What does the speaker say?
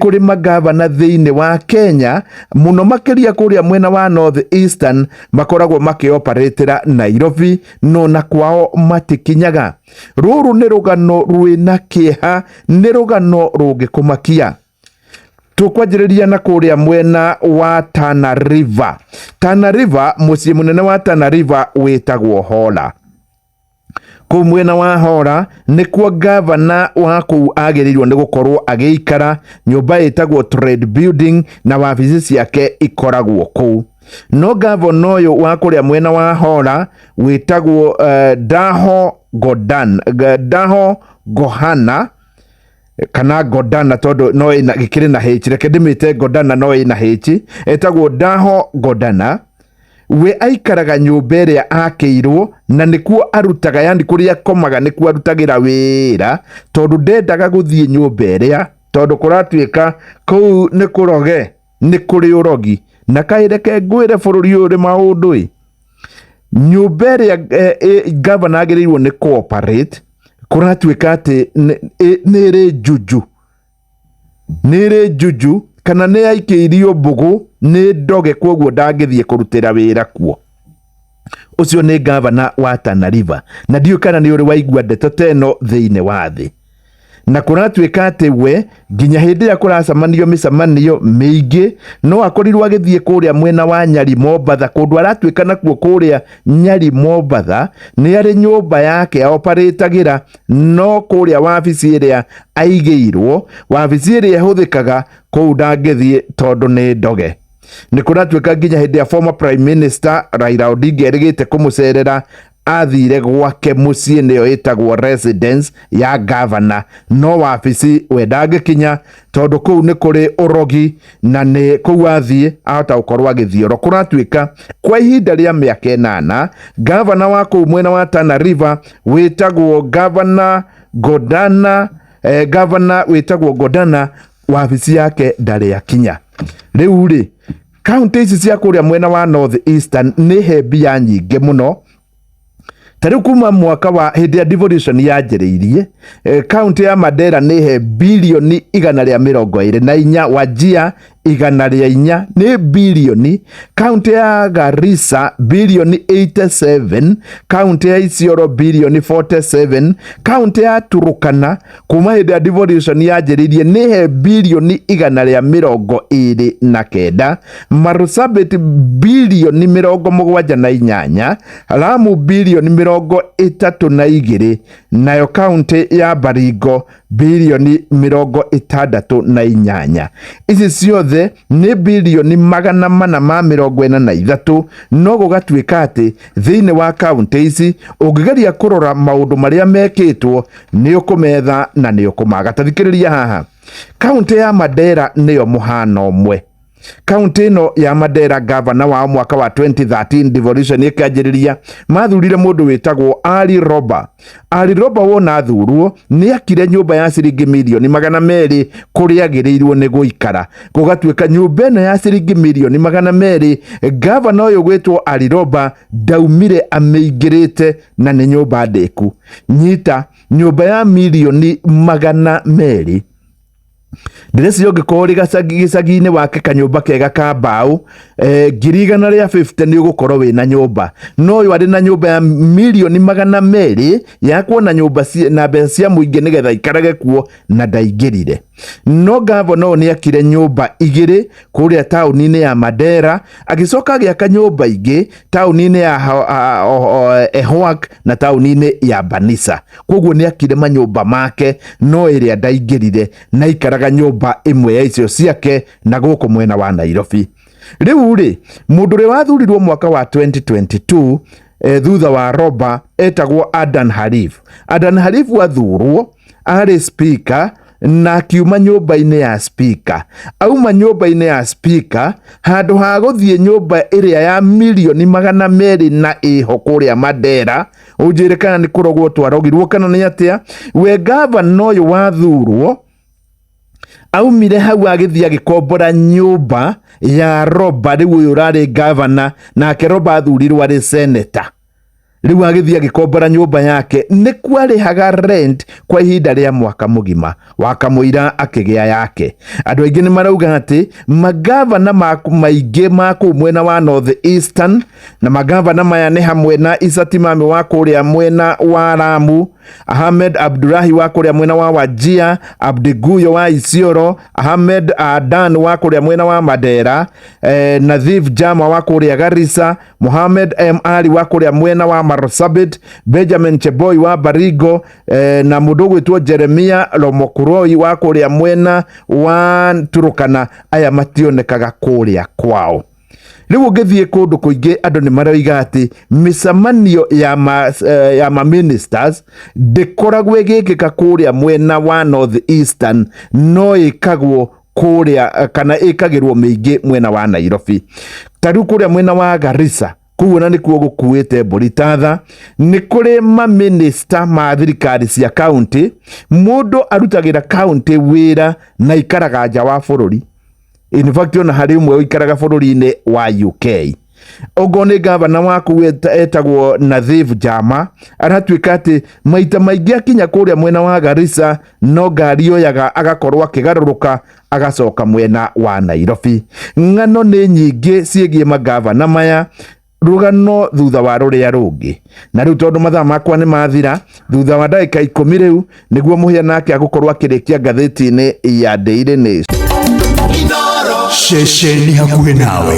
Kũrĩ magavana thĩinĩ wa Kenya, mũno makĩria kũrĩa mwena wa North Eastern, makoragwo makĩoparĩtĩra Nairobi, no na kwao matikinyaga. Rũrũ nĩ rũgano rwĩna kĩeha, nĩ rũgano rũngĩkũmakia. Tũkwanjĩrĩria na kũrĩa mwena wa Tana River. Tana River, mũciĩ mũnene wa Tana River wĩtagwo Hola. Kũu mwena wa Hora nĩkuo gavana wa kũu agĩrĩirwo nĩ gũkorwo agĩikara, nyũmba ĩtagwo Trade Building na wabici ciake ikoragwo kũu. No gavana ũyũ wa kũrĩa mwena wa Hora wĩtagwo Daho Godan, Daho Gohana kana Godana, tondũ no ĩna gĩkĩrĩ na H, reke ndĩmĩte Godana, no ĩna H, etagwo Daho Godana. We aikaraga nyũmba ĩrĩa akĩirwo na nĩkuo arutaga, yani kũrĩa akomaga nĩkuo arutagĩra wĩra, tondũ ndendaga gũthiĩ nyũmba ĩrĩa, tondũ kũratuĩka kũu nĩ kũroge, nĩ kũrĩ ũrogi. Na kaĩ reke ngwĩre, bũrũri ũyũ ũrĩ maũndũ ĩ. Nyũmba ĩrĩa gavana agĩrĩirwo nĩ cooperate, kũratuĩka atĩ nĩ ĩrĩ juju, nĩ ĩrĩ juju, kana nĩ yaikĩirio mbũgũ, nĩ ndoge, koguo ndangĩthiĩ kũrutĩra wĩra kuo. Ũcio nĩ gavana wa Tana River, na ndiũĩ kana nĩ ũrĩ waigua ndeto ta ĩno thĩinĩ wa thĩ. Na kũratuĩka atĩ we nginya hĩndĩ ĩrĩa kũracamanio mĩcemanio mĩingĩ, no akorirwo agĩthiĩ kũrĩa mwena wa Nyali Mombatha, kũndũ aratuĩka nakuo kũrĩa Nyali Mombatha nĩ arĩ nyũmba yake aoparĩtagĩra, no kũrĩa wabici ĩrĩa aigĩirwo, wabici ĩrĩa ĩhũthĩkaga kũu, ndangĩthiĩ tondũ nĩ ndoge. Nĩ kũratuĩka nginya hĩndĩ ya former prime minister Raila Odinga erĩgĩte kũmũcerera, athire gwake mũciĩ, nĩyo ĩtagwo residence ya gavana, no wabici we ndangĩkinya tondũ kũu nĩ kũrĩ ũrogi, na nĩ kũu athiĩ ahota gũkorwo agĩthioro. Kũratuĩka kwa ihinda rĩa mĩaka 8, gavana wa kũu mwena wa Tana River wĩtagwo gavana Godana, gavana wĩtagwo Godana, wabici yake ndarĩ akinya. Rĩu rĩ, kaunti ici cia kũrĩa mwena wa North Eastern nĩ he mbia nyingĩ mũno. Ta rĩu kuma mwaka wa hĩndĩ ya devolution yanjĩrĩirie, kaunti ya Mandera nĩ he bilioni 124, Wajir 104 nĩ bilioni, kaunti ya Garissa bilioni 87, kaunti ya Isiolo bilioni 47, kaunti ya Turkana kuma hĩndĩ ya devolution yanjĩrĩirie nĩ he bilioni 129, Marsabit bilioni 78, Lamu bilioni 32, nayo kaunti ya Baringo bilioni 68. Ici ciothe nĩ bilioni 443. No gũgatuĩka atĩ thĩinĩ wa kaunti ici, ũngĩgeria kũrora maũndũ marĩa mekĩtwo, nĩ ũkũmetha na nĩ ũkũmaga. Tathikĩrĩria haha, kaunti ya Mandera nĩyo mũhano ũmwe. Kaunti ĩno ya Mandera, gavana wao mwaka wa 2013 devolution ĩkĩanjĩrĩria, mathurire mũndũ wĩtagwo Ali Roba. Ali Roba wona athurwo, nĩ akire nyũmba ya ciringi mirioni 200 kũrĩa agĩrĩirwo nĩ gũikara. Gũgatuĩka nyũmba ĩno ya ciringi mirioni 200, gavana ũyũ gwĩtwo Ali Roba ndaumire amĩingĩrĩte, na nĩ nyũmba ndĩku. Nyita, nyũmba ya mirioni 200. Ndĩreciria ũngĩkorwo ũrĩ gĩcagi-inĩ wake kanyũmba kega ka mbaũ, 150,000 nĩ ũgũkorwo wĩna nyũmba. No ũyũ arĩ na nyũmba ya mirioni 200 ya kuona nyũmba na mbeca cia mũingĩ nĩgetha aikarage kuo, na ndaingĩrire. No gavana ũyũ nĩ akire nyũmba igĩrĩ kũrĩa taũni-inĩ ya Mandera, agĩcoka agĩaka nyũmba ingĩ taũni-inĩ ya Elwak na taũni-inĩ ya Banisa. Koguo nĩ akire manyũmba make, no ĩrĩa ndaingĩrire, na aikaraga nyũmba ĩmwe ya icio ciake na gũkũ mwena wa Nairobi. Rĩu rĩ, mũndũ ũrĩa wathurirwo mwaka wa 2022, thutha wa Roba, etagwo Adan Khalif. Adan Khalif athurwo arĩ speaker, na akiuma nyũmba-inĩ ya speaker. Auma nyũmba-inĩ ya speaker, handũ ha gũthiĩ nyũmba ĩrĩa ya mirioni 200 na ĩho kũrĩa Mandera, ũnjĩre kana nĩ kũrogwo twarogirwo kana nĩ atĩa. We gavana ũyũ wathurwo aumire hau agĩthiĩ agĩkombora nyũmba ya Roba. Rĩu ũyũ ũrarĩ gavana, nake Roba athurirwo arĩ senator. Rĩu agĩthiĩ agĩkombora nyũmba yake nĩ kwarĩhaga rent kwa ihinda rĩa mwaka mũgima wakamũira akĩgĩa yake. Andũ aingĩ nĩ marauga atĩ magavana maingĩ ma kũu mwena wa North Eastern, na magavana maya nĩ hamwe na Issa Timami wa kũrĩa mwena wa Lamu, Ahmed Abdulahi wa kũrĩa mwena wa Wajir, Abdi Guyo wa Isiolo, Ahmed Adan wa kũrĩa mwena wa Mandera, Nadhif Jama wa kũrĩa Garissa, Mohamed M Ali wa kũrĩa mwena wa Marsabit, Benjamin Cheboi wa Baringo, na mũndũ ũgwĩtwo Jeremia Lomokuroi wa kũrĩa mwena wa Turukana. Aya mationekaga kũrĩa kwao. Rĩu ũngĩthiĩ kũndũ kũingĩ andũ nĩ maroiga atĩ mĩcemanio ya ma ministers ndĩkoragwo ĩgĩkĩka kũrĩa mwena wa North Eastern, no ĩkagwo kũrĩa kana ĩkagĩrwo mĩingĩ mwena wa Nairobi. Ta rĩu kũrĩa mwena wa Garissa kũu ona nĩkuo gũkuĩte mbũri tatha, nĩ kũrĩ maminista ma thirikari cia kaunti. Mũndũ arutagĩra kaunti wĩra na ikaraga nja wa bũrũri. In fact, ona harĩ ũmwe ũikaraga bũrũri-inĩ wa UK. Okorwo nĩ gavana waku etagwo Nadhif Jama, aratuĩka atĩ maita maingĩ akinya kũrĩa mwena wa Garissa no ngari oyaga agakorwo akĩgarũrũka agacoka mwena wa Nairobi. Ng'ano nĩ nyingĩ ciĩgiĩ magavana maya, rũgano thutha wa rũrĩa rũngĩ. Na rĩu tondũ mathaa makwa nĩ mathira, thutha wa ndagĩka 10 rĩu nĩguo mũhĩa nake agũkorwo akĩrĩkia ngathĩti-inĩ ya Daily Nation. Ceceni hakuhĩ nawe.